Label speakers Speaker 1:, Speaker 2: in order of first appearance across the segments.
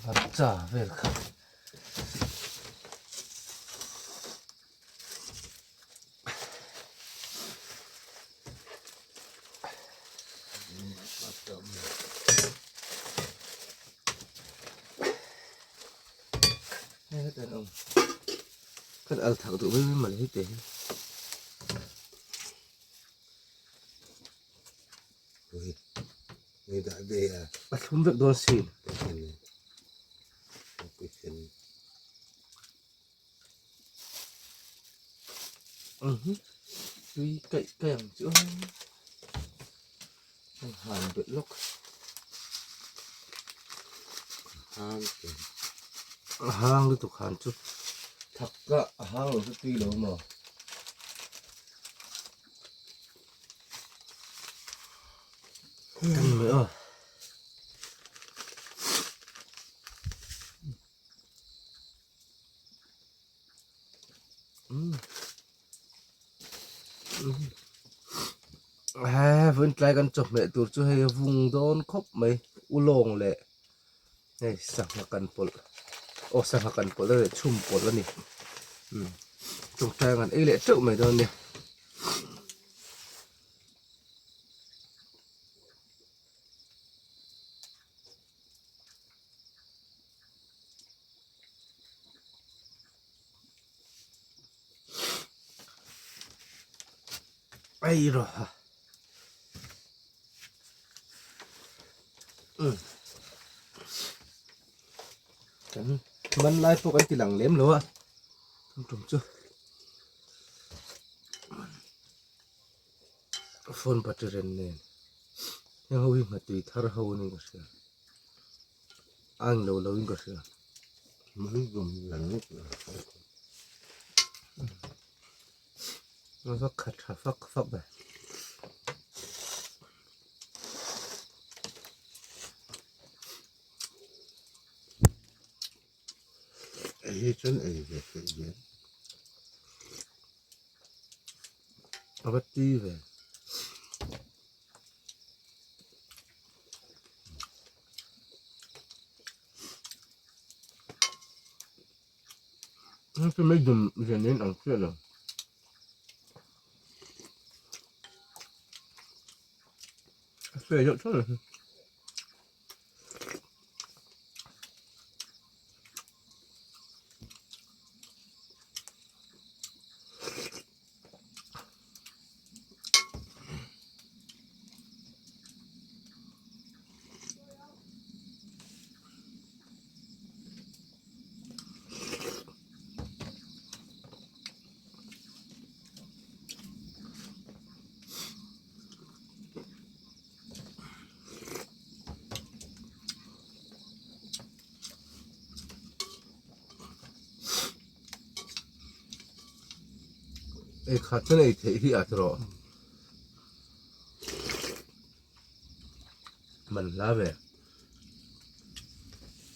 Speaker 1: Hmarcha vel kha. Kan al thak duh mai mai mawle hei te hi. A thlum vek dawn sin. Tui kaih kaih ang chu a han belh lawk. A hang lutuk han chu thak ka a hang lo chu tui lo maw. Kan mai aw. He vawiin tlai kan chawhmeh tur chu hei a vung dawn khawp mai ulawng leh hei sangha kan pawlh aw sangha kan pawlh a leh chhum pawlh a ni tawngtai an ei leh teuh mai dawn a nia. Ei rawh a umm kan man lai pawh kan ti lang lem lo a tum tum chu phone battery ren nen heng ho hi nghatui thar ho a ni ka hria. A ang lo lo in ka hria. A va khat tha fak fak ve.
Speaker 2: Hei chuan ei ve theih zel.
Speaker 1: A va tui ve. Hei mai dum rian in ang chiah lo. A fe deuh tho lo. Ei khat chuan ei theih hi a tawh man hla ve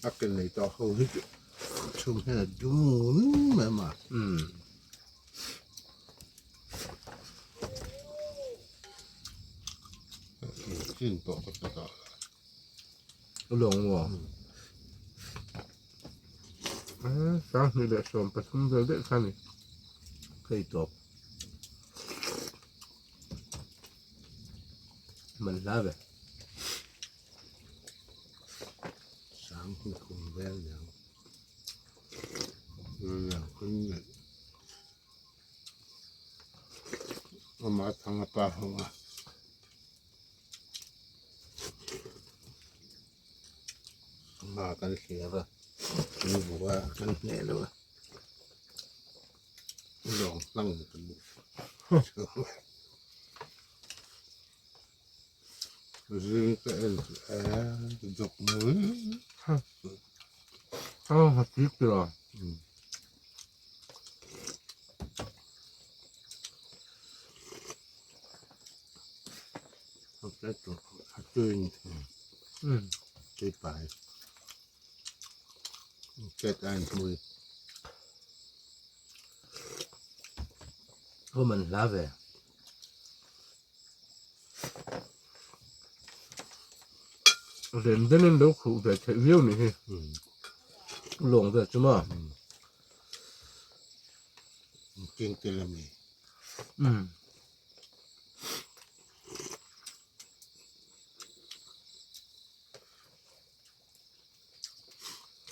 Speaker 2: a ke nei tawh ho hi chu chhum hian a dum mai ma
Speaker 1: umm
Speaker 2: chin pawh ka ta tawh
Speaker 1: Lawng maw? 2023 vel daih kha a ni hei tawp man hla ve
Speaker 2: sang hi khum vel niang lang hun leh ama thang a pa ho a. Hma kan hliar a kan vuah a kan hneh lo a lawng hlang kan zing ka en chu e dawk mai
Speaker 1: a tui tawh a. Aw man hla ve. Len den in lo khuh ve theih viau nih hi. Lawng vel chu maw.
Speaker 2: King tel ami.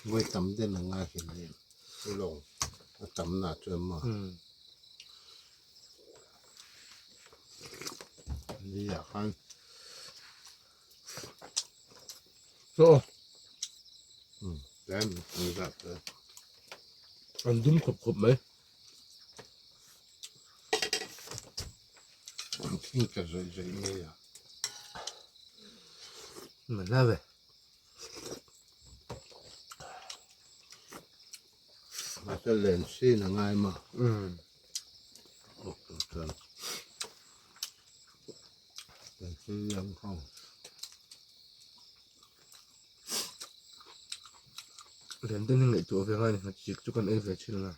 Speaker 2: Vawi tam den a ngai hlim em lawng a tam na chuan maw ni ah khan
Speaker 1: chaw
Speaker 2: tlem an zat chuan
Speaker 1: an dum khawp khawp mai
Speaker 2: an thing tla zawih zawih mai a
Speaker 1: man a ve.
Speaker 2: Mahse len sin a ngai maw? Umm. Chuan len sin liam ho.
Speaker 1: Len den hi ngaihtuah ve ngai ni hmachik chu kan ei ve thin a.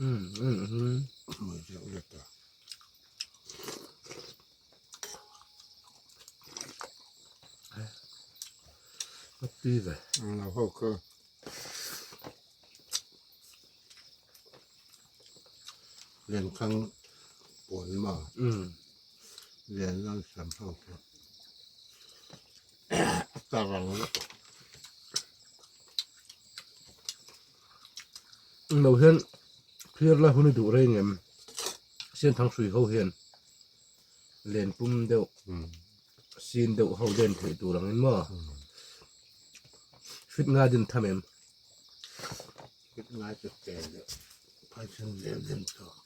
Speaker 1: Umm umm umm.
Speaker 2: Mui deuh lek a. Lenkhang pawn maw len nan siam ho kha a tar ang lutuk.
Speaker 1: Englo hian phir la hun i duh reng em? Sianthang hrui ho hian len pum deuh sin deuh ho den theih tur angin maw fit ngai din tham em?
Speaker 2: Fit ngai chu tel deuh phai chhan zel den tawh.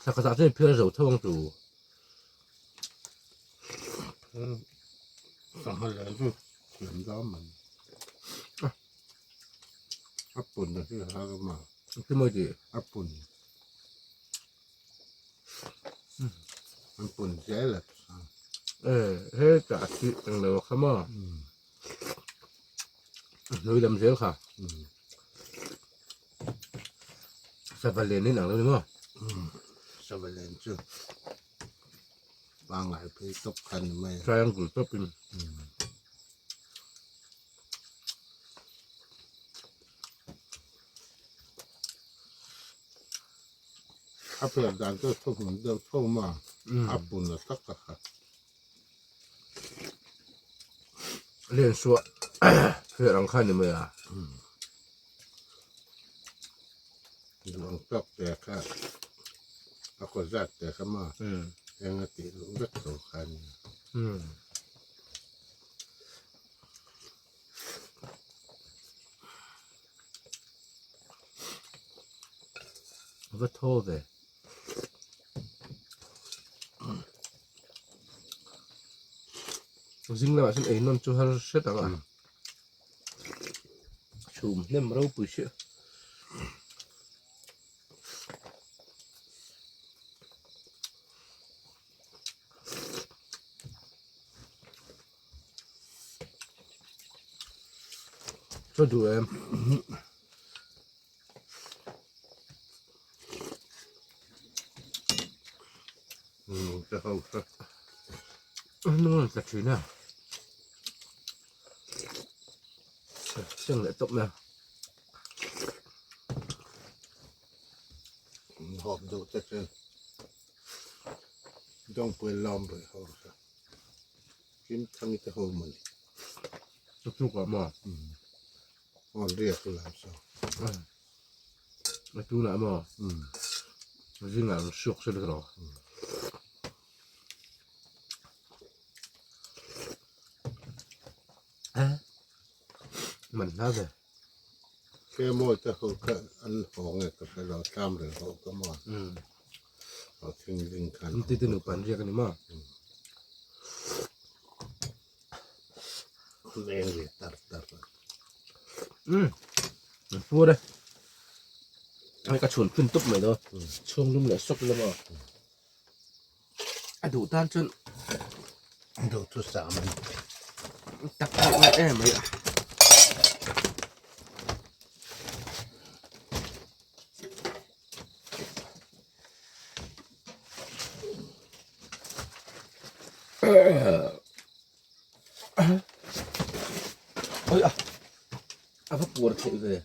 Speaker 1: Thla khatah chuan phir a zo tho ang tu.
Speaker 2: Sangha leh chu thiam dam mai. A pun a hi har a
Speaker 1: Ti mawi ti?
Speaker 2: A pun. An pun zel a chuan.
Speaker 1: E he tah hi eng lo kha maw? Hnui lam zel kha. Sava len in ang lo ni maw?
Speaker 2: Sava len chu pangngai phei tawp kha ni mai a.
Speaker 1: Triangle tawp in.
Speaker 2: A pek dan chu thu hmun deuh tho ma a pun a tak a kha.
Speaker 1: Len suah hriat ang kha ni mai a.
Speaker 2: Duh ang tawk te kha a kaw zat te kha maw eng a tih luh vek tho kha a nia.
Speaker 1: Va thaw ve. Zing lamah chuan ei nawn chu har hret ang a. Chhum hnem ropui sia. Ka duh em.
Speaker 2: Ka ho kha.
Speaker 1: Nung an tla thin a. Seng leh tawp mai a.
Speaker 2: Hawp duh te chuan Dawngpui lawm rih ho kha. Kim thang te ho mawni.
Speaker 1: Chu tluk ah maw?
Speaker 2: Aw riak lam saw.
Speaker 1: A tunah maw? Zingah an suak se rawh. Man hla ve.
Speaker 2: Ke mawi te ho kha an haw nge ka hre lo tlam reng ho ka maw. Haw thing ding khan.
Speaker 1: Ti te nupa an riak a ni maw?
Speaker 2: An eng ve tar tar a.
Speaker 1: An pur e. Hei ka chhun phun tup mai dawn. Chhung lum leh sawk ila maw? A duh tan chuan
Speaker 2: duh chu sam a ni.
Speaker 1: Tak tak ngai em mai a. Oi a, a va puar theih ve.